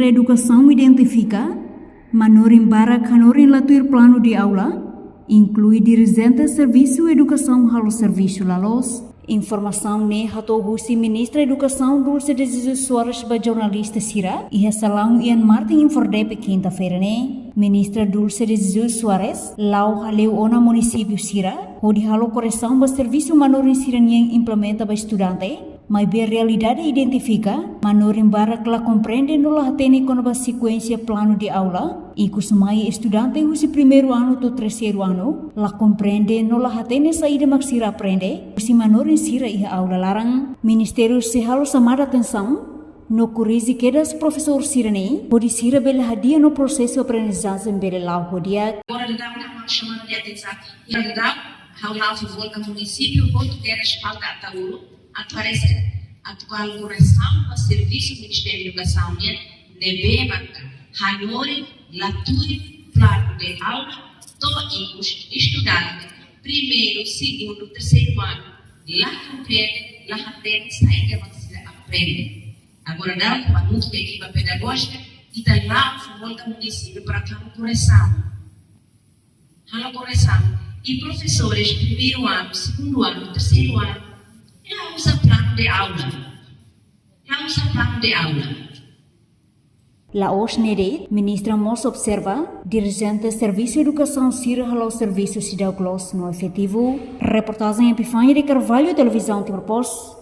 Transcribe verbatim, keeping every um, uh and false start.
Edukasaun identifika manorin barak hanorin la tuir planu de aula, inklui dirijente servisu edukasaun halo servisu la loos. Informasaun ne'e hato'o husi Ministra Edukasaun Dulce de Jesus Soares ba jornalista sira iha salaun Ian Martin Infodepe kinta-feira ne'e. Ministra Dulce de Jesus Soares la'o hale'u ona munisípiu sira hodi halo koresaun ba servisu manorin sira-nian implementa ba estudante, maibé realidade identifika manorin barak la komprende no la hatene kona-ba sekuénsia planu de aula, ikus mai estudante husi primeiru anu to'o terseiru anu la komprende no la hatene saida mak sira aprende husi manorin sira iha aula laran. Ministériu sei halo xamada atensaun no korrije kedas profesór sira-ne'e, hodi sira bele hadi'a no prosesu aprendizajen bele la'o ho di'ak. Agora, de dar uma chamada de atenção, e de dar, ha'u la'o favór ba munisípiu hotu kedas falta Ataúro, atu haree atuál koresaun ba servisu Ministériu Edukasaun nian, ne'ebé maka hanorin la tuir planu de aula, to'o ikus estudante primeiru, segundu, terseiru anu la komprende, la hatene saida mak sira aprende. Agora, dala ruma hamutuk ho ekipa pedagójika, ita la'o favór ba munisípiu para halo koresaun. Halo koresaun. I profesores primeiru anu, segundu anu, terseiru anu, la uza planu de aula. La uza planu de aula. La'ós ne'e de'it, ministra mós observa dirijente servisu edukasaun sira halo servisu seidauk loos no efetivu. Reportajen Epifania de Carvalho, Televizaun Timor Post.